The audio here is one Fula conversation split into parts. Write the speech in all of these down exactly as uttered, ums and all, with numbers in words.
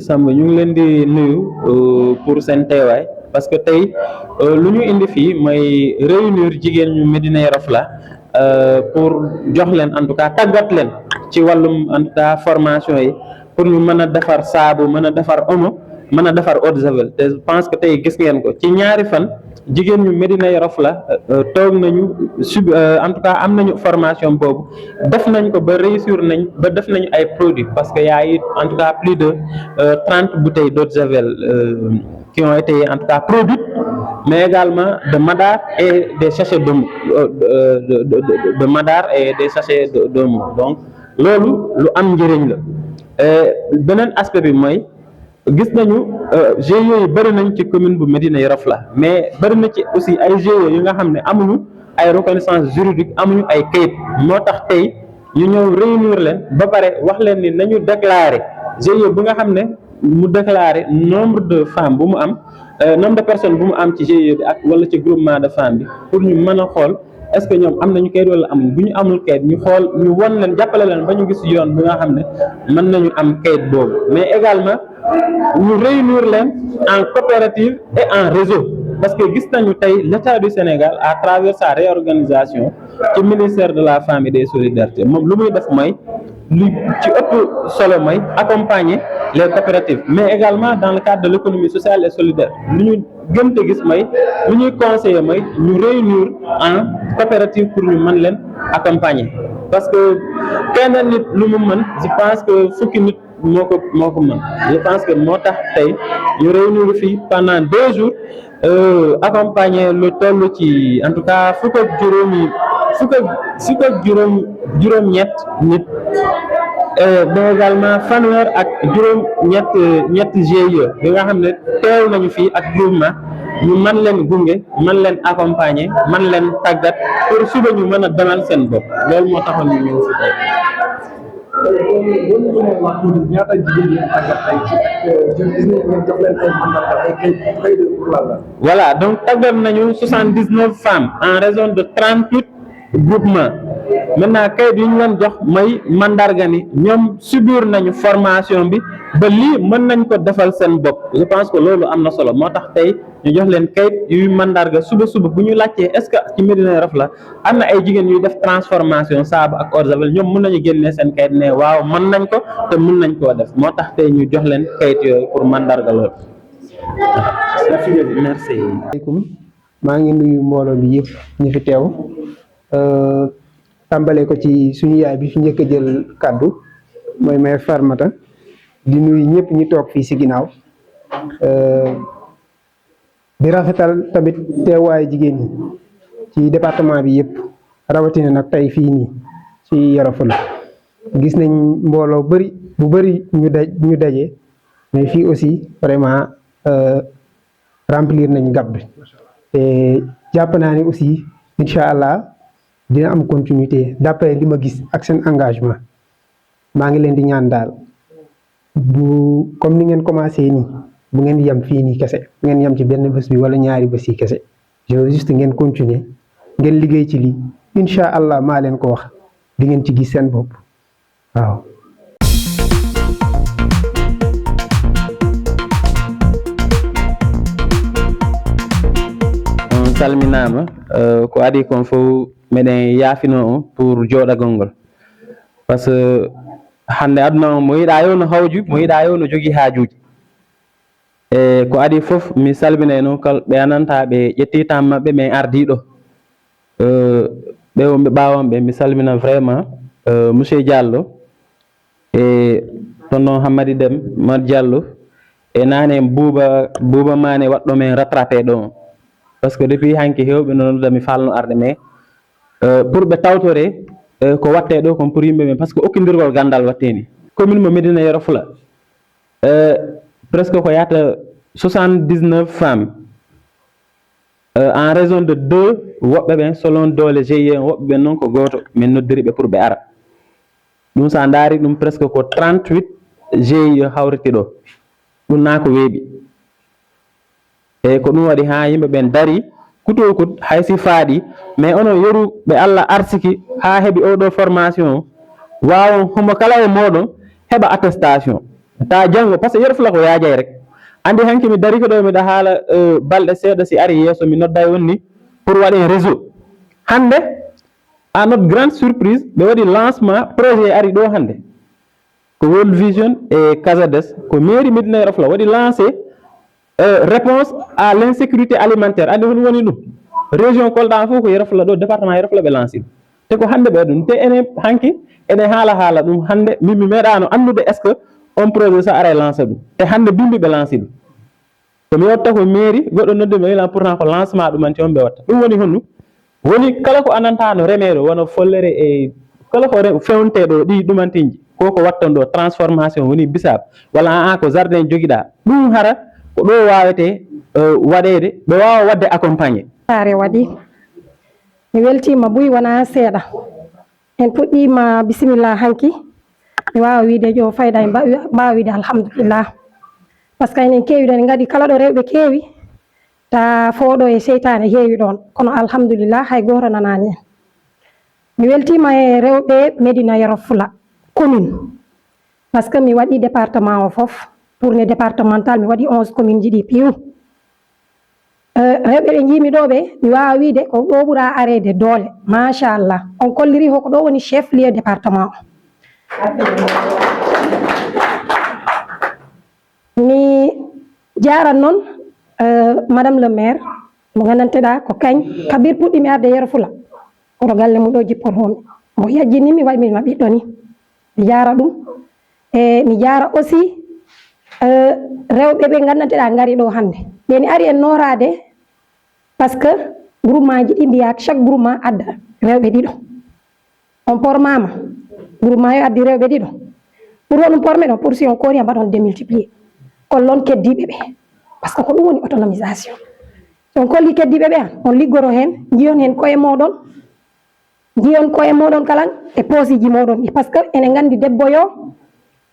Samba, ñu ngi leen di nuyu, euh, pour seen teewaay, parce que tey, euh, lu ñu indi fii mooy réunir jigéen ñu Médina Yoro Foulah, euh, pour jox leen, en tout cas, tàggat leen ci wàllum, en tout cas, formation yi, pour ñu mën a defar saabu, mën a defar omo, mën a defar eau de javel. Te je pense que tey gis ngeen ko ci ñaari fan, jigéen ñu Médina Yoro Foulah, euh, toog nañu sub euh, en tout cas, am nañu formation boobu, def nañ ko ba réussir nañ, ba def nañu ay produits, parce que y a eu, en tout cas, plus de, euh, trente bouteilles d'eau de javel, euh, qui ont été, en tout cas, produites, mais également de madar et des sachets de, euh, de, de, de, de madar et des sachets de, d'omo. Donc, loolu lu am njëriñ la. Euh, beneen aspect bi mooy, gis nañu, euh, G I E yi bëri nañ ci commune bu Médina Yoro Foulah, mais bëri na ci aussi ay G I E yu nga xam ne amuñu ay reconnaissance juridique, amuñu ay kayit. Moo tax tey ñu ñëw réunir leen, ba pare wax leen ni nañu déclarer G I E bu nga xam ne mu déclarer nombre de femmes bu mu am, euh, nombre de personnes bu mu am ci G I E bi ak wala ci groupement de femmes bi, pour ñu mën a xool est-ce que ñoom am nañu kayit wala amul. Bu ñu amul kayit, ñu xool, ñu won leen, jàppale leen ba ñu gis yoon bi nga xam ne mën nañu am kayit boobu. Mais également, ñu réunir leen en coopérative et en réseau, parce que gis nañu tey l'État du Sénégal, à travers sa réorganisation ci ministère de la Femme et des Solidarités, moom lu muy def mooy, lu ci ëpp solo mooy accompagner les coopératives, mais également dans le cadre de l'économie sociale et solidaire, lu ñu gën a gis mooy, lu ñuy conseiller mooy ñu réunir en coopérative pour ñu mën leen accompagner, parce que kenn nit lu mu mën, je pense que fukki nit moo ko moo ko mën. Je pense que moo tax tey ñu réunir fii pendant deux jours, euh, accompagner lu toll ci, en tout cas, fukk ak juróomi, fukk ak fukk ak juróom juróom-ñett nit, euh, mais également fanweer ak juróom-ñett, ñett G I E bi nga xam ne teew nañu fii ak groupement, ñu man leen gunge, man leen accompagner, man leen tàggat pour suba ñu mën a demal seen bopp. Loolu moo taxoon ñu ñëw fi tey. Ñaata jigéen ñi tàggat tey ci ak jël gis nañu ngeen jox leen ay mandarga, ay kayit, kayit pour lan la? Voilà, donc tàggat nañu soixante-dix-neuf femmes en raison de trente-huit groupements. Maintenant, kayit yu ñu leen jox mooy mandarga ni ñoom subir nañu formation bi, ba lii mën nañ ko defal seen bopp. Je pense que loolu am na solo, moo tax tey ñu jox leen kayit yuy mandarga. Suba suba bu ñu laajtee est-ce que ci Médina Yoro Foulah am na ay jigéen yuy def transformation saabu ak eau de javel, ñoom mën nañu génnee seen kayit ne waaw, mën nañ ko te mën nañ koo def. Moo tax tey ñu jox leen kayit yooyu pour mandarga loolu. Merci. Aleykum, maa ngi nuyu mbooloo bi yëpp ñi fi teew, euh, tàmbale ko ci suñu yaay bi fi njëkk a jël kàddu, mooy Mère Farmata, di nuyu ñëpp ñi toog fii si ginnaaw. Euh, di rafetal tamit teewaayu jigéen ñi ci département bi yëpp, rawatina nag tey fii nii ci Yoro Foulah. Gis nañ mbooloo bëri bu bëri ñu daj ñu daje, mais fii aussi vraiment, euh, remplir nañ gap bi, te jàpp naa ni aussi, incha allah, dina am continuité d'après li ma gis ak seen engagement. Maa ngi leen di ñaan daal, bu comme ni ngeen commencé nii, bu ngeen yem fii nii kese, bu ngeen yem ci benn bés bi wala ñaari bés yi kese. Je veux juste ngeen continuer, ngeen liggéey ci lii, incha allah, maa leen ko wax, di ngeen ci gis seen bopp. Waaw. On salminaama, euh, ko adii kon fof meɗen yaafinoo on pour jooɗagol ngol, parce que hannde aduna o, mo yiɗaa yo no hawju, mo yiɗaa yo no jogii haajuuji. E ko adii fof, mi salminay noon kala ɓe anndantaa ɓe ƴettii temps maɓɓe, mais ardii ɗo. Euh, ɓe wonɓe ɓaawo am ɓe, mi salmina vraiment, euh, monsieur Diallo, e tonton Hammadi Dem, Mad Diallo, e naane Bouba, Bouba Mané waɗɗo men rattrapé ɗo. Parce que depuis hanki heewɓe no nodda mi faalno arde, mais, euh, pour ɓe tawtore, euh, ko watte ɗo kon pour yimɓe ɓen, parce que okkindirgol ganndal watte ni. Commune mo Médina Yoro Foulah, euh, presque ko yahata soixante-dix-neuf femmes. Euh, en raison de deux, woɓɓe ɓen selon doole G I E, woɓɓe ɓen noon ko gooto, min noddiri ɓe pour ɓe ara. Ɗum, so a ndaari ɗum, presque ko trente-huit G I E hawriti ɗo. Ɗum naa ko weeɓi. E ko ɗum waɗi haa yimɓe ɓen dari, kuto kut, hay si faaɗi, mais onon yeru ɓe Allah arsiki haa heɓi oo ɗoo formation, waawon homo kala e mooɗon heɓa attestation. Taa janngo, parce que Yero Fula ko yaajay rek. Anndi hanki mi dari ko ɗo, miɗa haala, eh, balɗe seeɗa, si ari yeeso, mi nodday on ni pour waɗen réseau. Hannde, à notre grande surprise, ɓe waɗi lancement projet ari ɗo hannde. Ko World Vision e Casades, ko mairie Médina Yoro Fula waɗi lancé, eh, réponse à l'insécurité alimentaire. Anndi hon woni ɗum? Région Kolda fof ko Yoro Fula ɗo, département Yoro Fula ɓe lancé ɗum. Te ko hannde ɓe ɗum. Te enen hanki, ene haala haala ɗum hannde, min mi meeɗaano anndude est-ce que on projet so ara e lancé ɗum. Te hannde bimbi ɓe lancé ɗum. Ko mi watta ko mairie, goɗɗo nodde mi, wilan pourtant ko lancement ɗumanti on ɓe watta. Ɗum woni honɗum? Woni kala ko ananta no remeɗo, wano follere e kala ko re-, fewnte ɗo ɗi ɗumantinji, ko ko watton ɗo transformation woni bisaab, walla an ko jardin jogiɗa. Ɗum hara ko ɗo wawete, eh, waɗede, ɓe wawa wadde accompagné. Saare waɗi. Mi weltima buy wona seeɗa. En puɗɗima bisimilla hanki. Mi wawa wiide jo fayda en mbawi, mbawa wiide alhamdulillah. Parce que enen kewi ɗon, en ngadi kala ɗo rewɓe kewi, ta fooɗo e seytane heewi ɗon. Kono alhamdulillah, hay goto nanani en. Mi weltima e rewɓe Médina Yoro Fula commune. Parce que mi waɗi département o fof, tournée départementale, mi waɗi onze commune ji ɗi piw. Eh, rewɓe ɓe njiimi ɗo ɓe, mi wawa wiide ko ɗo ɓura areede doole. Machallah. On kolliri hoko ɗo woni chef lieu département o. Mi jaaran noon, eh, Madame le maire, mo nganndanteɗaa ko kañ, Kabir puɗɗimi arde Yero Fula. Koto galle mum ɗo jippotomi. Mo yajjinimi, waɗi mi ma ɓiɗɗo ni. Mi jaara ɗum. E mi jaara aussi, eh, rewɓe ɓe nganndanteɗaa ngari ɗo hannde. Ɓeni ari en nooraade, parce que groupement ji ɗi mbiya chaque groupement adda rewɓe ɗiɗo. On pormama, groupement yo addi rewɓe ɗiɗo. Pour on porme ɗon, pour si on kori, mbaɗon démultiplier. Kollon keddiiɓe ɓe. Parce que ko ɗum woni autonomisation. So on kolli keddiiɓe ɓe, on liggoro heen, njiyon heen koye mooɗon, njiyon koye mooɗon kala e poosiji mooɗon ɗi. Parce que ene nganndi debbo yo,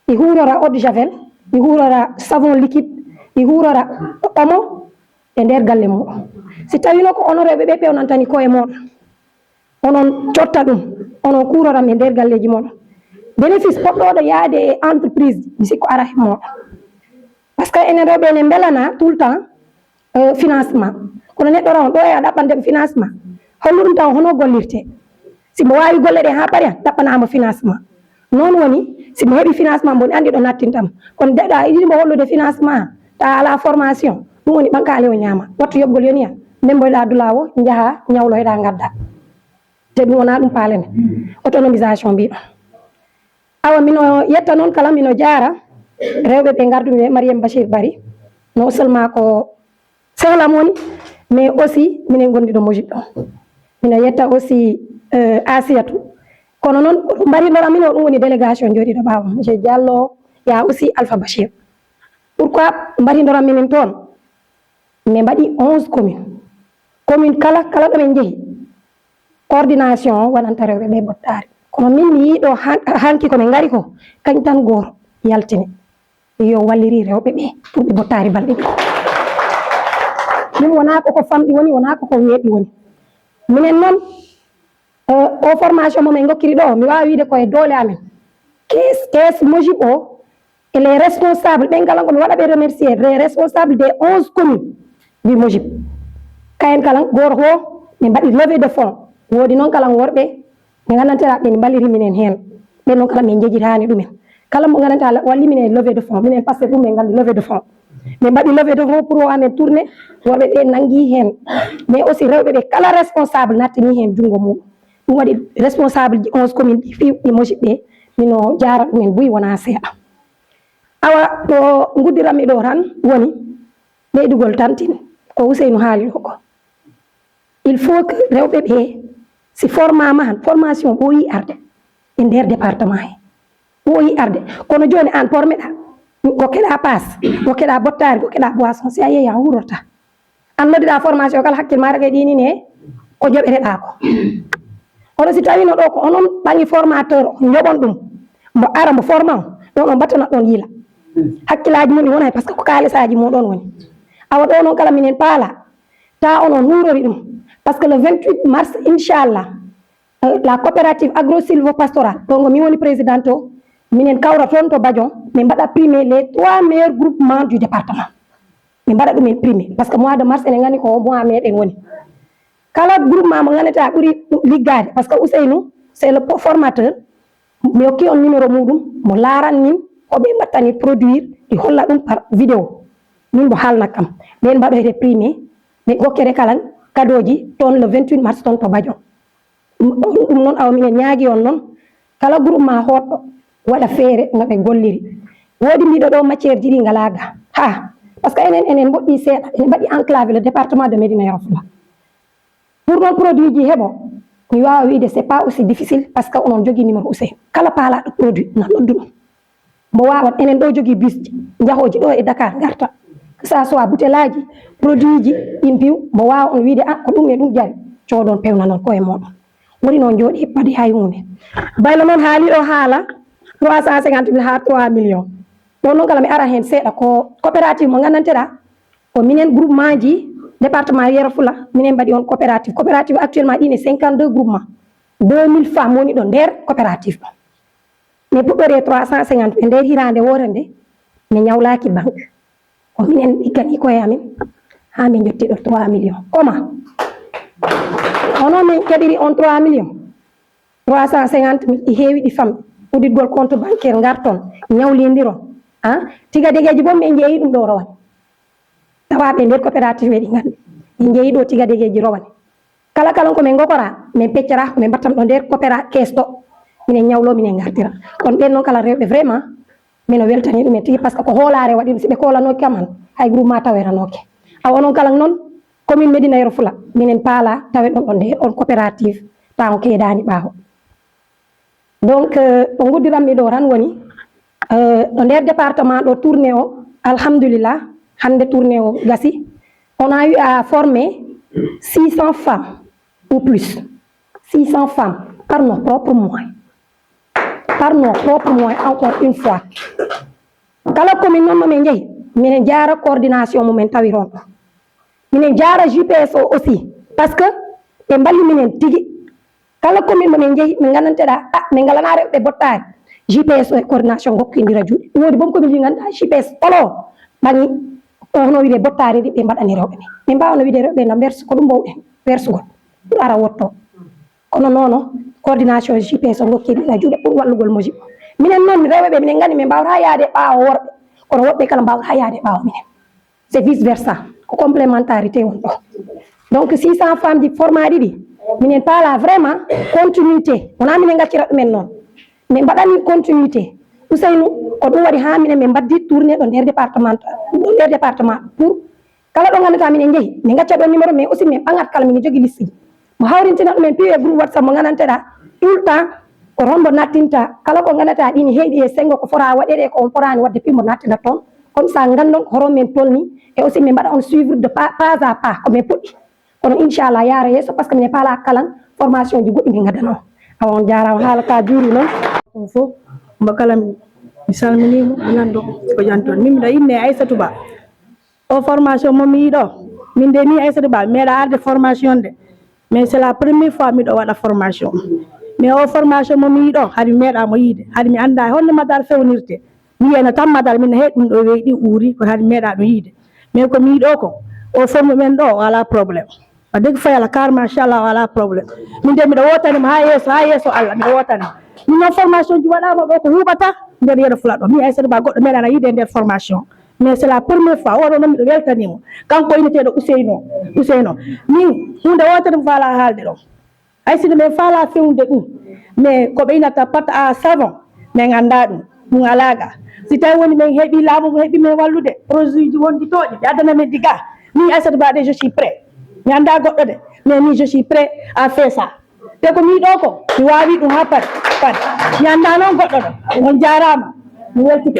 ɗi huurora eau de javel, ɗi huurora savon liquide, ɗi huurora omo e nder galle muɗum. Si tawino ko onon rewɓe ɓe pewnantani koye mooɗon, onon cotta ɗum, onon kuurora mi e nder galleeji mon. Bénéfice poɗɗooɗo yaade e entreprise, mi sikko ara e mooɗon. Parce que enen rewɓe enen mbelana tout le temps, euh, financement. Kono neɗɗo raw ɗo e a ɗaɓɓande mo financement. Hollu ɗum taw hono gollirte. Si mo waawi golle ɗe haa pari, ɗaɓɓanaa mo financement. Noon woni, si mo heɓi financement, mboɗo anndi ɗo nattintam. Kono deɗa yiɗi mo hollude financement, ta ala formation, ɗum woni ɓankaale o ñaama. Wattu yoɓgol yoni yan. Ndemboyɗa dulawo, njaha, ñawloyɗa, ngadda. Te ɗum wona ɗum paalene. Autonomisation mbiɗo. Awa, mino yetta noon kala, mino jaara rewɓe ɓe ngardumi ɓe, Mariam Bachir Bari. Non seulement ko sehlam woni, mais aussi minen gondi ɗo Mojib ɗo. Mino yetta aussi, euh, Asiatou. Kono noon, mbarindoram min o ɗum woni délégation jooɗiɗo ɓaawo. Monsieur Diallo, ya aussi Alpha Bachir. Pourquoi mbarindoram minen toon? Min mbaɗi onze commune. Commune kala, kala ɗo min njehi, coordination o waɗanta rewɓe ɓe bottaari. Kono min mi yii ɗo han-, hanki ko min ngari ko, kañ tan gooto yaltini. Yo walliri rewɓe ɓe pour ɓe bottaari balɗe ɗiɗi. Min wonaa ko ko famɗi woni, wonaa ko ko weeɓi woni. Minen noon, eh, o formation mo min ngokkiri ɗo, mi waawi wiide ko e doole amen. Kees, kees Mojib o, e les responsables, ɓen kala ko mi waɗa ɓe remercier, les responsables des onze communes du Mojib. Kayen kala, gooto ko min mbaɗi levée de fonds. Woodi noon kala worɓe ɓe nganndanteɗaa ɓe mballiri minen heen. Ɓen noon kala min njejitaani ɗumen. Kala mo nganndantaa walli minen levée de fonds, minen Pastef ɗum min nganndi levée de fonds. Min mbaɗi levée de fonds pour o amen tourné, worɓe ɓe nanngi heen. Mais aussi rewɓe ɓe kala responsable nattini heen junngo mum. Ɗum waɗi responsable ji onze commune ɗi fii ɗi Mojib ɓe, mino jaara ɗumen buy wonaa seeɗa. Awa, ko nguddiranmi ɗo tan woni ɓeydugol tan tin ko Ousseynou haali ɗo ko. Il faut que rewɓe ɓe, si formama han, formation ɓooyi arde e nder département he. Ɓooyi arde. Kono jooni an pormeɗa, gokkeɗa paas, gokkeɗa bottaari, gokkeɗa boisson, si a yeehi a hurorta. An noddiɗa formation kala hakkil ma rege ɗini ne ko joɓeteɗa ko. Kono si tawino ɗo ko onon ɓaŋi formateur o, joɓon ɗum, mbo ara mbo forma on, ɗon on mbattana ɗon yila. Hakkillaji mum ɗi wona hen, parce que ko kaalisaji mum ɗon woni. Awa ɗo noon kala minen paala, ta onon hurori ɗum. Parce que le vingt-huit mars, inchallah, euh, la coopérative agro-sylvo-pastorale, ɗo ngo mi woni présidente o, Minen kawra toon to Badion, min mbaɗa primé les trois meilleurs groupements du département. Min mbaɗa ɗumen primé, parce que mois de mars enen nganndi ko mois meɗen woni. Kala groupement mo nganndantaa ɓuri liggaade, parce que Ousseynou, c'est le formateur, mi hokki on numéro muɗum, mo laaran min ko ɓe mbattani produire, ɗi holla ɗum par vidéo. Min mbo haalna kam. Ɓen mbaɗoyte primé, ɓe gokkere kala kadooji toon le vingt-huit mars toon to Badion. Ɗum noon, awa minen ñaagi on noon, kala groupement hoɗɗo waɗa feere no ɓe golliri. Woodi mbiɗo ɗo matière ji ɗi ngalaa ga. Ha, parce que enen, enen mboɗɗi seeɗa, enen mbaɗi enclavé le département de Médina Yoro Fula. Pour noon produit ji heɓo, mi waawa wiide c'est pas aussi difficile parce que onon jogii numéro Ousseyn. Kala paalaaɗo produit na noddu ɗum. Mbo waawan, enen ɗo jogii bus ji, njahooji ɗo e Dakar, ngarta. Que ça soit bouteillage ji, produit ji, ɗin piw, mbo waawa on wiide, ah, ko ɗum e ɗum jari, coodon pewnanon koye mooɗon. Woni noon jooɗi heɓɓade hay huunde. Baylo noon haali ɗo haala trois cent cinquante mille haa trois millions. Ɗo noon kala mi ara heen seeɗa ko coopérative mo nganndanteɗaa, ko minen groupement ji département Yero Fula, minen mbaɗi on coopérative. Coopérative actuellement ɗin e cinquante-deux groupement. Deux mille femmes woni ɗo nder coopérative ɗo. Min puɗɗori e trois cent cinquante e nder hiraande wootere nde, min ñawlaaki banque. Ko minen ɗiggani koye amin, haa min njotti ɗo trois millions. Comment? Hono min keɓiri on trois millions? Trois cent cinquante mille ɗi heewi, ɗi famɗi. Udditgol compte bancaire, ngarton, ñawlindiron. Ah, tigadegeeji boom min njeeyi ɗum ɗo rowane. Tawaaɓe nder coopérative ɓe ɗi nganndi. Min njeeyi ɗo tigadegeeji rowane. Kala kala ko min ngokora, min peccora, ko min mbattan ɗo nder coopéra-, kees ɗo. Minen ñawlo, minen ngartira. Kono ɓen noon kala rewɓe vraiment, mino weltani ɗumen tigi, parce que ko hoolaare waɗi ɗum. Si ɓe koolanooki kam han, hay groupement taweranooke. Awa onon kala noon, commune Médina Yoro Fula, minen paala tawe ɗon ɗo nder on coopérative, taw keedaani ɓaawo. Donc, euh, ko nguddiranmi ɗo tan woni, euh, ɗo nder département ɗo tournée o, alhamdulillah, hannde tournée o gasi. On a eu à former six cents femmes ou plus. Six cents femmes par nos propres moyens. Par nos propres moyens, encore une fois. Kala commune noon mo min njehi, minen jaara coordination mo min tawi toon ɗo. Minen jaara G P S o aussi, parce que ɓe mballi minen tigi. Kala commune mo min njehi, min nganndanteɗaa, ah, min ngalanaa rewɓe bottaari. G P S o e coordination ngokkindira juuɗe. Ɗum woodi boom commune ji ngannduɗaa G P S olo ɓaŋi, o hono wiide bottaari ɗi ɓe mbaɗani rewɓe ɓe. Min mbaawno wiide rewɓe na mberso, ko ɗum mbowɗen wersugol. Ɗum ara wotto. Kono noon, coordination G P S o ngokkindira juuɗe pour wallugol moji. Minen noon, rewɓe ɓe, minen nganndi min mbaawata yaade ɓaawo worɓe. Kono worɓe kala mbaawata yaade ɓaawo minen. C'est vice versa. Ko complémentarité woni ɗo. Donc, six cents femmes ji formaaɗi ɗi, minen paala vraiment continuité. Wonaa minen ngaccira ɗumen noon. Min mbaɗani continuité. Ousseynou, ko ɗum waɗi haa minen min mbaddi tournée ɗo nder département, ɗo nder département pour kala ɗo ngannduɗaa minen njehi, min ngacca ɗon numéro, mais aussi min ɓaŋat kala minen jogii liste ji. Mo hawrintina ɗumen piiwe groupe WhatsApp mo nganndanteɗaa tout le temps, ko toon mbo nattinta kala ko nganndanteɗaa ɗi ne heewi e senngo ko fota waɗeede, ko on potaani waɗde fii mbo nattina toon. Comme ça, nganndon ko hoto min tolni, e aussi min mbaɗa on suivre de pas, pas à pas, ko min puɗɗi. Kono inchallah, yaara yeeso, parce que min paala kala formation ji goɗɗi min ngaddano. Awa on jaaraama, haala ka juuri noon. On fof, mbo kala mi salminiima, mi nanndo ko janton. Min mbiɗa inne Aissatou Ba. O formation mo mi yiɗo, min de ni Aissatou Ba, mi meeɗa arde formation de. Mais c'est la première fois miɗo waɗa formation. Mais o formation mo mi yiɗo, hari mi meeɗa mo yiide. Hari mi annda honno madar fewnirte. Mi yiyano tan madar, min he ɗum ɗo weyi ɗi uuri, ko hari mi meeɗa ɗum yiide. Mais ko mi yiɗo ko, o forme men ɗo, wala problème. Wax dëgg fa Yàlla, car machallah, wala problème. Min de miɗo wootani mo ha yeeso, ha yeeso Allah, miɗo wootani mo. Min noon formation ji waɗama ɗo ko huuɓata nder Yero Fula ɗo. Min Aissatou Ba goɗɗo meeɗana yiide nder formation. Mais c'est la première fois, oɗo noon miɗo weltanimo. Kanko inneteeɗo Ousseynou, Ousseynou. Min, huunde wootere mi faala haalde ɗo. Hay sinno min faala fewnude ɗum, mais ko ɓe innata pâte à savon, min annda ɗum, ɗum alaa ga. Si tawi woni min heɓi, laamu ngu heɓi min wallude, produit ji wonɗi toon, ɓe addana min ɗi ga. Min Aissatou Ba de, je suis prêt. Mi annda goɗɗo de, mais min je suis prêt à faire ça. Te ko mi yiɗo ko, mi waawi ɗum haa pat, pat. Mi annda noon goɗɗo ɗo. On jaaraama. Mi weltike.